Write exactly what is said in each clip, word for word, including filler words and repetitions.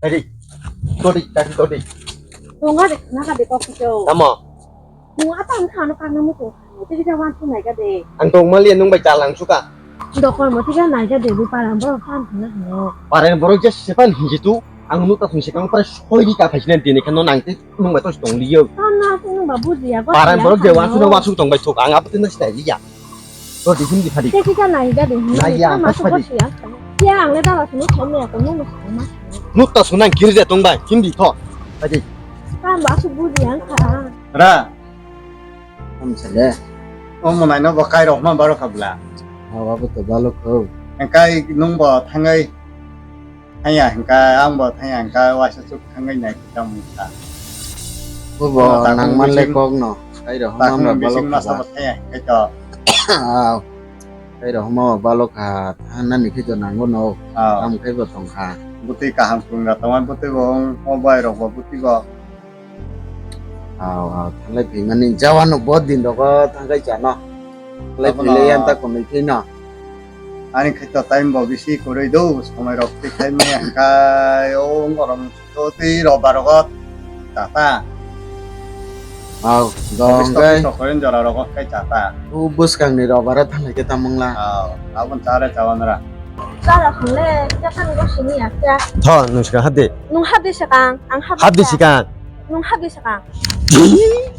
Tadi, tadi, tadi, tadi. Tunga de, naga de kok kito. Tamo? Tunga ta ang thano kang namu to. Tadi ka wan tu nai ka de. Ang tong mali nung bai jalang suka. Dokol mo tadi ka nai ka de bu parang borok pan thana hano. Parang borok je sepan hinji tu. Ang nu ta thung sekang pare soi di ka phai sinan tini kan no nang te nung bai to tong liyo. Tan na tu nung ba buji ya. Parang borok je wan su na wan su tong bai thuk ang apa tu na sinai liya. Roti hindi phadi. Teki ka nai ga de. Nai ya, Ama pas tu phadi. Bosi ya. Ya ang le dala sunu thom ya ko nung sa ma. Nutta sunang kirja tong bai, hindi tho. Phadi. Ka ba su bu yang ka. Ra. Am sale. O mo nai no bo kai rok ma baro kabla. Awa bo to balo ko. Kai nung bo thangai. Thangya hingka, ang bo thangya hingka, waisa chuk thangwi nai khe tamo wngkha. Bo bo nang man le kok no. Kai rok ma ba balo kha. Masa bo thangya hingka to. Aw. Kai rok ma ba balo kha, thangnani khe to nango no. Aw. Am khai bo tong kha. Butwi kaham kungra tongma butwi bo wng, o bai rok bo butwi bo. Aw, aw, thanglai phaimani jawano bo din rogo thangkai chano. Thanglai phailai yan ta komai khe no. Ani khe to time bo bisi kwrwi do, somai rok tei khai maya hwnkhe o ongorok to tei roba rogo tata. Aw, do office hwnkhe. Office rok kwrwi jora rogo kai tata. O bwskang ni roba ro thanglai khe tamo wngla. Aw, abon chare chawan ra. Chara khunle, kya khan go sini ya kya? Tho, nung sikang hap de. Nung hap de sikang, ang hap de sikang. Hap de sikang. Nung hap de sikang. Di,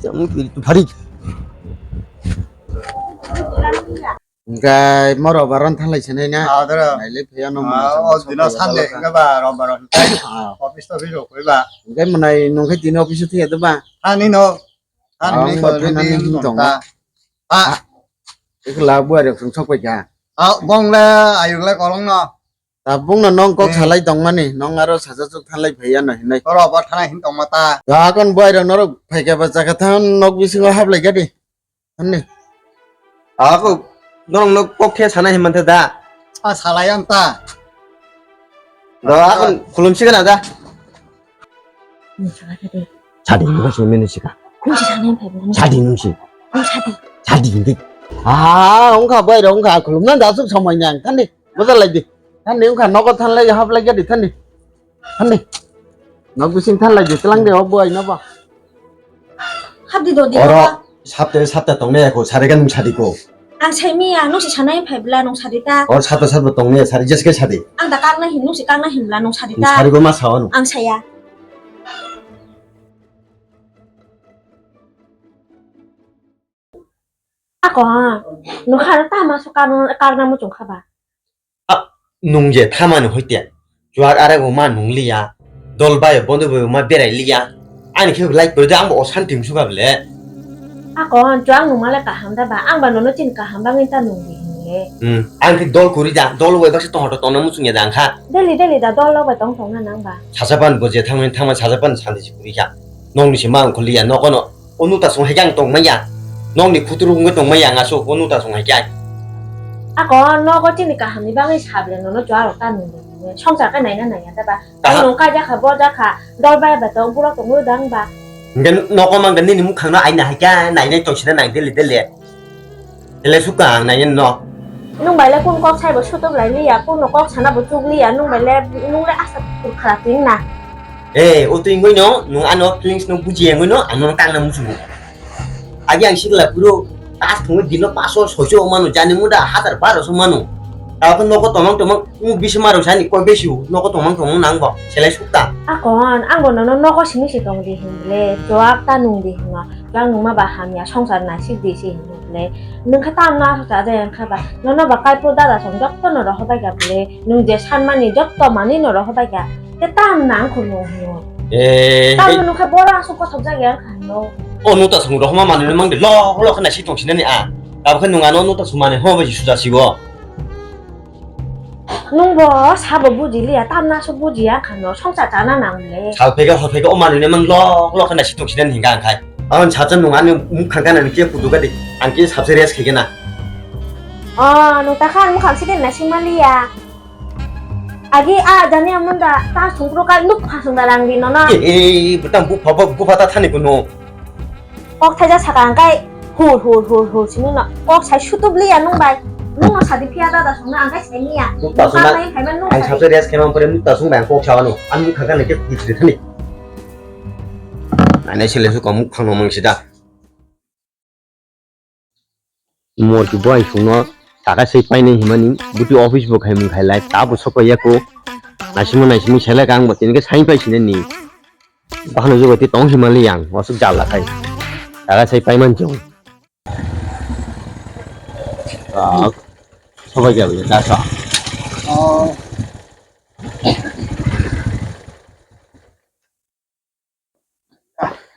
kamu pilih tu hari. Hingkai mo robar ron thanglai sinai na. Ah, dara. Nailai phaiya no. Ah, mwnai o dino sande hingka ba robar ron. Ah. Office to biro koi ba. Hingkai mwnai nung khai dino office thia de ba. Ani no. Ani ba thanani hing tong. Ah. Ikla buai rok sung sok pai kha. Ah, bong le ayuk le kolong no. Tabuk no nong kok salai tongmani, nong aro sajak chuk thanglai phaiya no hinai. Oro bo thanai hin tongma ta. Yakon buai rok norok phaikha ba chakha than nok bisingo hablai gadi. Hanni. Ako norok no kok khe sana hin mantha da. A salai am ta. Do akon khulum sigana da. Nung saka sadi. Sadi nung sini mene sika. Nung si sana yang phai. Sadi nung si. Nung sadi. Sadi nung. Ah, ongkha buai rok ongkha khulum na da suk samai nang thani. Moja lai di. Thani ongkha nogo thanlai hablai gadi thani. Thani. Nok bising thanlai di tlang de o buai no ba. Hapdi do di. Oro sapte sapte tongnai ako sari gan sadi ko. Ang sai miya, nung si sanai phai bla nung sadi ta. Or sapta sapta tongnai sari jeske sadi. Ang da kang na hin nung si kang na hin bla nung sadi ta. Sari ko ma sao nung. Ang saya. Ako ha, nung khana ta ma so kang kang na muchung kha ba. Ah, nung je thamani hoite. Chuak arego ma nung liya. Dol bai bondo bai ma berai liya. Ani khe lai pore ang bo osanti msuka bele. Akon chuak nung male kaham da ba. Ang ba nono chin kaham bangin ta nung di hinle. Hmm, ang khe dol kuri da. Dol bai baksa tong hoto tongna musung ya da ang kha. Deli deli da dol lok bai tong tong na nang ba. Sasapan bo je thangmani thangma sasapan santi si kuri kha. Nong ni si ma ang kho liya nokono. O nuta song hai khe ang tong manya. Nokni khuturu wngwi tong manya ang aswk o nuta song hai khe. Ako nogo chini kahamni bagwi sabre nono chuarok ta nungwi. Songsar khe naina naiya da ba? Kaham. Ang nung kaijakha, bojakha, dol bai bai tongo, borok tongwi dang ba? Hwnkhe nogo mangkha nini mukhangno aina hai khe nainai tong sina nang dele dele. Ele sukha ang nainai no. Nung bai le kun kok saibo sutuk lai liya, kun kok sana bo chuk liya, nung bai le, nung le asa kur khara tin na. Eh, o twi wngwi no, nung ano feelings no buji wngwi no, ano tang na musugo. Agi ang sikla puro, tas thungwi dino paso soiso mano, jani muda hazar baro so mano. Tao khe nogo tomang tomang, u bisi maro sani koi besi u, nogo tomang tomang nang bo, selai sukta. Akon, ang bo nono nogo simi si tong di hin le, jawab ta nung di hin no. Yang nungma ba hamya songsar naisik di se hinwi le. Nung khe tamno aswk cha jai wngkha ba? Nono ba kaipro dada song jotto no rohobai kha bwle. Nung je sanmani jotto manwi no rohobai kha. Te tam nang kho nung hinwi. Eh, tamno nung khe boro aswk kothok jagya wngkha hinwi. O nuta song rohoma manwi mang de lo lo khe naisik tong sinani a. Abo khe nung ano nuta song mani ho bai suja sibo. Nungbo sabo buji liya, tamna aswk bujiya khano, songsar chana nang le. Sal phege, hor phege, o manwi ne mang lok lok khana situng sinan hinga ang khai. Ang sacha nung ani mukhang kana ni khe kudu gadi, ang khe sabse rest khege na. O, nung ta khan mukhang sidin na sima liya. Agi a jani amunda ta sungkro ka nuk phasung da rang di nono. Eh, eh, butang bupha, bupha ta thani kuno. Kok thaijak saka hwnkhe hur hur hur hur simi no kok sai sutup liya nung bai. Nung no sadi phiya dada songno ang kai sai niya. Mukta sung na. Ang sabi rest khaima pore mukta sung bang kok sawano. Ang mukha kana ke kuchri thani. Ani sele su kamu khangno mang sida. Mor ki boy sungno taka sei painai himani buti office bo khai mung khai lai ta bo sokoi yako. Naisimo naisimo selek ang bo tini ke sai pai sinani. Bahano jogo ti tong himali yang wasuk jala khai. Taka sei paiman chong. Ah, sobai jabo ya, ta sa. Oh.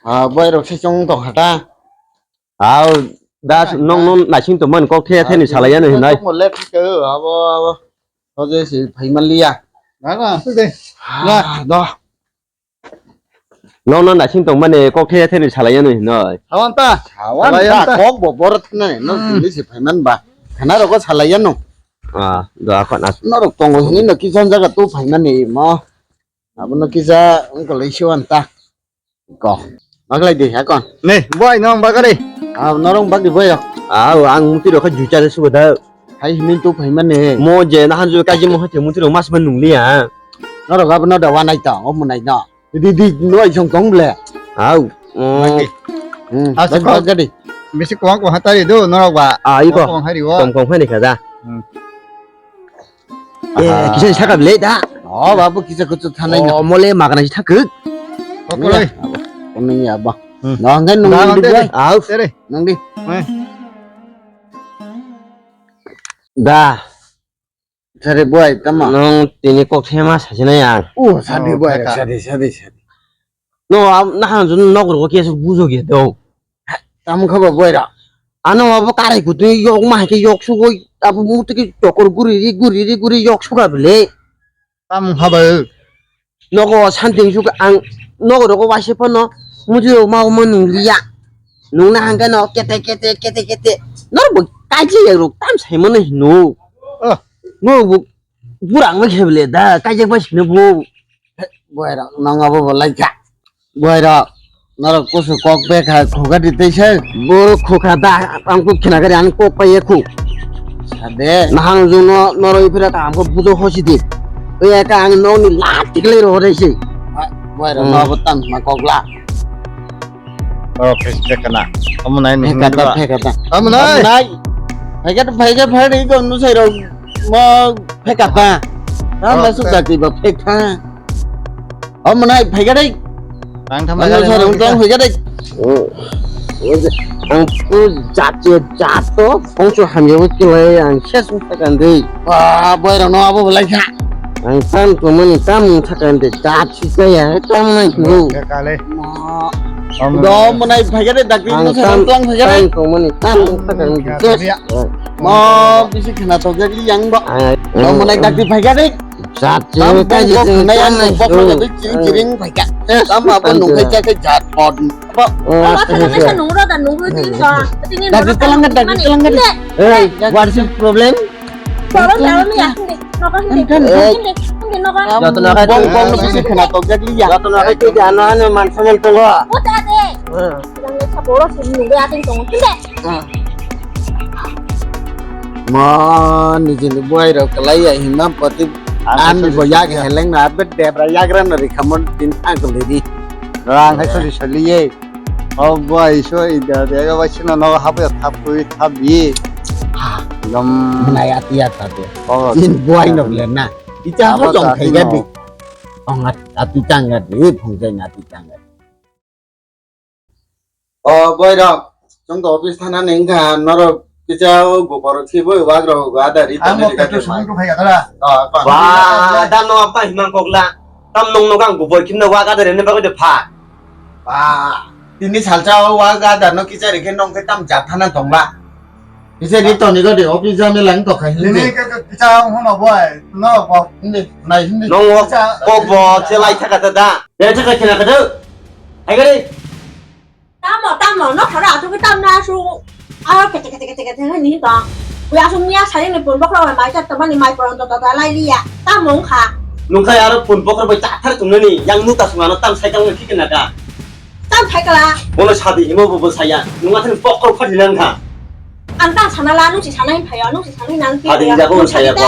Ah, boy rok se chong tong kha ta. Aw, da nong nong naising tong man kok the the ni salai ya no hinai. Mo le thik abo abo. Hoje si phai man liya. Na na, tu de. Na do. Nong nong naising tong mani kok the the ni salai ya no hinai. Hawan ta. Hawan ta kok bo bor thna no tini si phai man ba. Khana rok salai ya no. Ah, do akon as. Norok tongo hini no kisan jaga tu phai man ni mo. Abono kisa wngkha lai siwan ta. Ko. Maklai di hakon. Ne, boy no bagari. Ah, norong bagdi boy. Ah, ang muti rokha jucha de sugo da. Hai hini tu phai mane. Mo je na hanju kaji mo hate muti rok mas man nungli ya. Norok abono da wanai ta, o munai no. Di di noi song tong ble. Au. Bagdi. Hmm, asuk bagdi. Bisi kuang kuang hatari do norok ba. Ah, iko. Kuang hari wo. Kom kom hani kaja. Hmm. Eh, kisa sakha bele da. Oh, babu kisa kuchu thanai no. Oh, mole magana si thakuk. Okolai. Kuni ya ba. Hmm. No hangkai nung di boy. Au. Tere. Nung di. Eh. Da. Sare boy, tama. Nung tini kok thema sasi na yang. Oh, sadi boy, sadi, sadi, sadi. No, am, na han jun nok ro ke su bujo ge do. Tamo kha ba boy ra. Ano abo karai kutui yok ma ke yok sugoi abo muti ki chokor guri ri guri ri guri yok suga bele. Tamo kha ba. Nogo santing suk ang nogo rogo waise pono muti yok ma mo nung liya. Nung na hangke no kete kete kete kete. Nor bo kaji ya rok tam sai mo no hino. Oh. No bo burang ma khe bele da kaji ba sino bo. Boy ra nang abo bo lai kha. Boy ra. Norok kusu kok bekha khukha di tei se. Bo khukha da, ang kuk khina gari ang kok pai khu. Sade. Nahang jung no norok iphira ta amko bujo hosi di. Oi eka ang nong ni lat tiklai ro hore se. Boy ra no bo tang ma kok la. Oh, pes pekana. Amo nai ni. Pekata, pekata. Amo nai. Pekata, pekata, pekata, iko nu sai ro mo pekata. Tama suk jati ba pekta. O mwnai, phaikha dei. Ang thang Ang phaikha dei, sari ang untang phaikha dei. Ang tu jat je jat to, phongso hamya bo kilai ang ses wng thakhan dei. Ba, boy rano abo belai kha. Ang tam to mani tam wng thakhan dei, jat si kaya, tam nai kho. Kale. Ma. Do mwnai phaikha dei, dakti Ang no sari tam untang phaikha dei. Tam to mani tam wng thakhan dei. Ma, bisi khna to gagli yang ba. Do mwnai dakti phaikha dei. Jat je tam kaji bongkok khnai ang bongkok khnai chiring chiring phaikha. Tam abo nungkha khe jat pod. Abo. Abo khe nungkha nungro da nungro di so. Tini nungro da nungro da. Hey, what is your problem? Problem problem ya. Nokar hindi. Hindi hindi nokar. Joto nokar bong bong no bisi khna to jak liya. Joto nokar tu jano ano man saman tongo. Ota de. Yang ni saboro sini nungro ating tongo. Hindi. Mo nijini buai rok kalai ya himna poti. Ani bo yak heleng na bet debra yagra na rikhamon tin angkol di. Rang hai soli soli ye. O buai so ida de ga bai sino no habo ya thap kui thap ye. Gam. Naya tiya thap ye. Jin buai no le na. Icha ho jong thai ga di. Ong ati tang ga di, phung jai na ati tang ga di. O boy rok, chwng to office thana ni wngkha, norok kisa o gopor si boi wak rok go ada ri tong ni kha. Ang mo petrol sumung ko phai gadara. O, kon. Ba, da no apa himang kokla. Tam nong no gang gopor kimna wak ada rene bagoi de pha. Ba, tini salsa o wak ada no kisa ri khe nong khe tam jat thana tong ba. Kisa ri tong ni gode office jam ni lang to khai. Tini kisa hono boy, no ko hindi, nai hindi. Nong wak kok bo se lai thaka da. Ya thaka kena ka do. Hai gari. Tamo, tamo, no khara asu ke tam na asu. Aro kete, kete, kete, kete, ni to. Kui asu mia sari ni pun bokra mai ta tamani mai poron to ta lai liya. Tamo kha. Nungkhai aro pun bokra bai ta thar tung ni. Yang nu ta sungano tam cycle ni kikna ka. Tam cycle a. Bono sadi himo bo bo saya. Nunga thani bokra khadi nang kha. Ang ta sana la, nung si sana hin phayo, nung si sana hin ang Adi jago saya ko.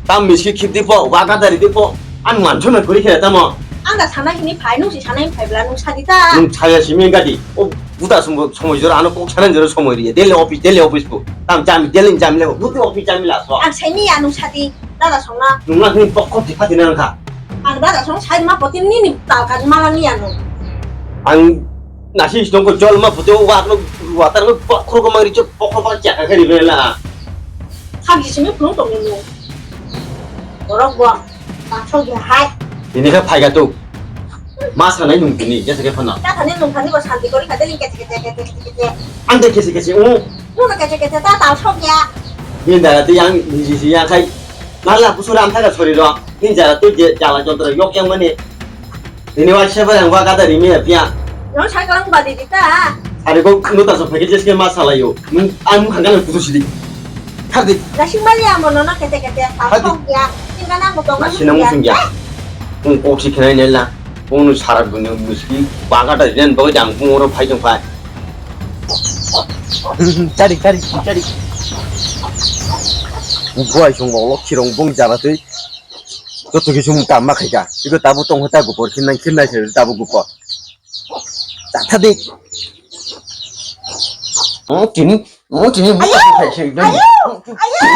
Tang miski khip di po, wa ka dari di po. Ang man chuma kuri khe tamo. Ang da sana hini phai, nung si sana hin phai bla, nung sadi ta. Nung saya simi gadi. O buta sumbo somoi jora ano kok sana jora somoi ri. Daily office, daily office po. Tam jami, daily jami le. Buti office jami la so. Ang sai mi ya nung sadi. Dada songna. Nungna hini pokok di pati nang kha. Ang dada song sai ma poti nini talka ma nang ya no. Ang nasi song ko jol ma poti wa no wa tar no pokok ko mangri chok pokok ba chaka kari bela. Kham ji simi phung tong ni. Borok bo. Tang song ya hai. Ini kha phai ga tu. Ma sanai nung tini, jesa khe phano. Ta thani nung thani bo santi kori khate ling kete kete kete kete kete. Ang de kese kese, uh. Nung kete kete ta ta sok ya. Ni da ti yang ni ji ji ya khai. Mala kusura am thaga sori ro. Ni jara tu je jala jontra yok yang mani. Ini wa se ba yang wa kada ri mi ya pia. Nung sai kalang ba di di ta. Hari ko nu ta so phage jesa khe ma salayo. Nung ang khangana kutu sidi. Khadi. Nasing mali amo nono kete kete, Khadi. Asok ya. Tingkana mo tongo. Nasing nang sing ya. Ung kok si khenai nela. Ung no sarat bunyo miski. Baga ta jen baga jang kung oro phai jong phai. Chari, chari, chari. Buai sung bolo khirong bung jara tui. Joto kisu mung kam ma khaika. Iko tabu tong hota gupor khinai khinai se tabu gupor. Chatha de. Oh, tini, oh, tini, oh, ayo, khai se, ayo, ayo, ayo,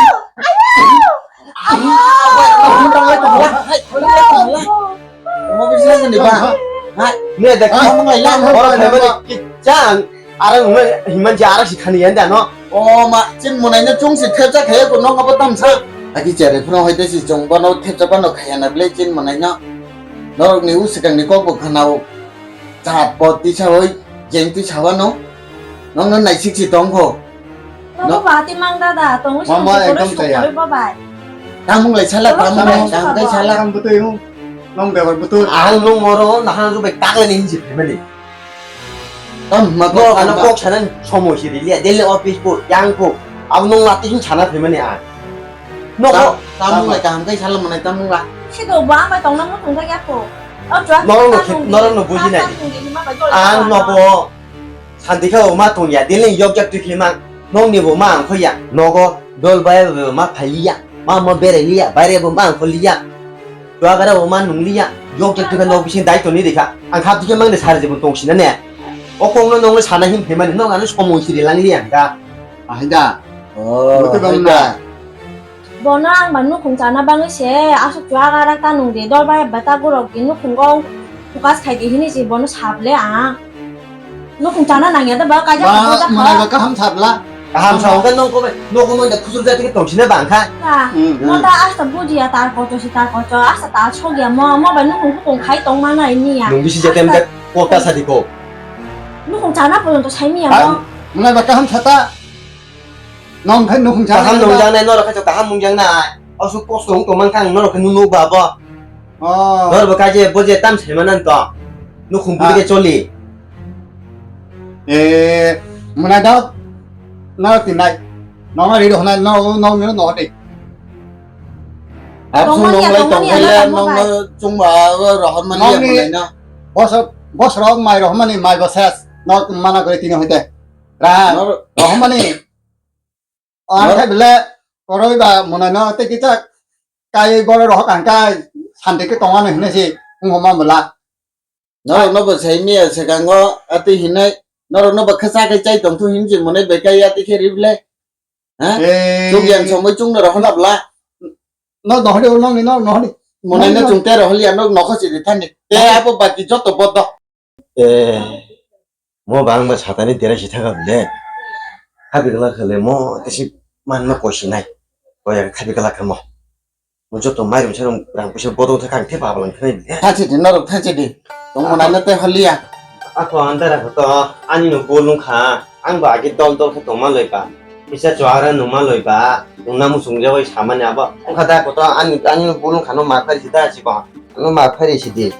ayo. Omo bisa ni ba. Hai, ne da ki. Oro ne ba ki chang. Ara nungna himan je ara si khani yan da no. O ma, chin monai no chung si thepcha khaya ko nong abo tamsa. Aki chere phano hoite si chung bono thepcha bono khaya na ble chin monai no. Norok ni u sikang ni kok bo khanao. Chat pot tisa oi, jeng tisa wano. Nong no naisik si tong kho. Nogo bahati mang dada, tongo si mama, ekdom chaya. Tamung lai sala, tamung lai, tamung lai sala. Ang butui hung. Nong bebar butui. Ang nong oro, nahang rubai takle ni hinji family. Tam ma no, ano kok sana somoi si riliya, daily office po, yang po. Abo nong lati hin sana family a. Nogo. Tamung lai kaham kai sala manai tamung la. Sido ba mai tongna mo tongka ya po. Norok no buji nai. Ang nogo. Santi kha o ma tong ya, dili yok jak twi khima. Nong ni bo ma ang khoya. Nogo dol bai bo ma phai liya. Ma mo bere liya, bare bo ma ang khol liya. Dua gara bo ma nung liya. Yok jak twi kha nok bising dai toni rikha. Ang khap dikhe mang de sar jibon tong sina ne. O kong no nong sana hin phai mani, nong ano somoi siri lang liya ang da. Ahai da. Oh, ahai da. Bono ang ba nukhung chana bangwi se aswk chuak arak ta nung di, dol bai ba ta gurok di, nukhungo focus khai di hini se bono sable ang. Nukhung chana nangya da ba kaijak ba, ba manai ba kaham sabla. Kaham sa hwnkhe nokho bai, nokho bai da khusur jati khe tong sina bang kha. Hmm, hmm. Mo ta asta bujiya tar kocho si tar kocho, asta ta sogya mo, mo bai nukhung khukung khai tong mana ini ya. Nung bisi jati am kota sadi ko. Nukhung chana porjonto sai miya mo. Manai ba kaham sata. Nong khai nukhung chana kaham nungjaknai, norok khai kaham nungjaknai. Aswk kosto wng tongmang kha ang norok khai nunuk ba bo. Oh. Norok bo kaje bo je tam sai manan to. Nukhung budi ke choli. Eh, mwnai dok. Norok tinai. Nong ri dohna no no no no de. Absu nong lai tong khai le nong no chungba rohor mani ya mwnai no. Bosor bosor mai rohmani mai bo ses. Norok mana kore tini hoite. Ra, rohmani. Ang khai bele, koroi ba mwnai no tei kisa kai boro rohok ang kai santi khe tongmani hinwi se wngkha ma bwla. Norok no bo sai miya swkango atwi hinwi, norok no bo khe cha khai chai tong thu hinwi se mwnai bai kai atwi khe ri bele. Ha? Chuk yang somoi chung no rohor na bwla. No nohori, no nohori. Mwnai no chung te rohor ya, no nokho se ri thani. Te abo baki joto bodo. Eh, mo bang ba satani dera si thaga bile. Khabi kala khale mo tesi man ma kosi nai. Koya khabi kala khamo. Mo joto mairum serum rang puisa bodong thakha ang the baba lang khnai bile. Thachi di norok thachi di. Tong mo nai te holiya. Ako andara ko to ani no bolung kha. Ang ba agi dol dol khe tongma loi ba. Kisa chuara numa loi ba, nungna muchung jagoi samani abo. Wngkha da koto ani, ani bulung khano ma phari sida sibo. Ano ma phari sidi.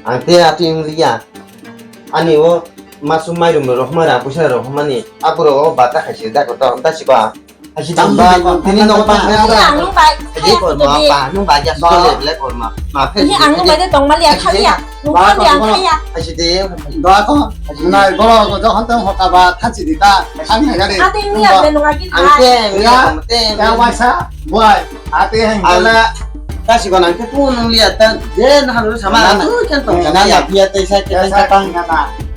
Ang te ati wng liya. Ani o masu mairum rohma ra puisa rohmani. Aburo o bata khai sida koto da sibo. Tamo tini nogo tang khe ang. Ang nung bai. Jadi korma pa, nung bai ya sole bele korma. Ma phe. Ini ang nung bai de tong mali ya khali ya. Nung khali ya khali ya. Aji de. Doa ko. Nai boro ko jokhon tong hoka ba thachi di ta. Ang khaga de. Ate ni ya de nung agi. Ang te ya. Te waisa. Buai. Ate heng jala. Tasi gon ang te pun nung liya ta. Je na halu sama. Tu kan tong. Na na pia te sa ke ta tang.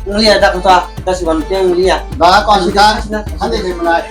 Nung liya ta ko ta. Tasi gon te nung liya. Doa ko ang ka. Hande de mulai.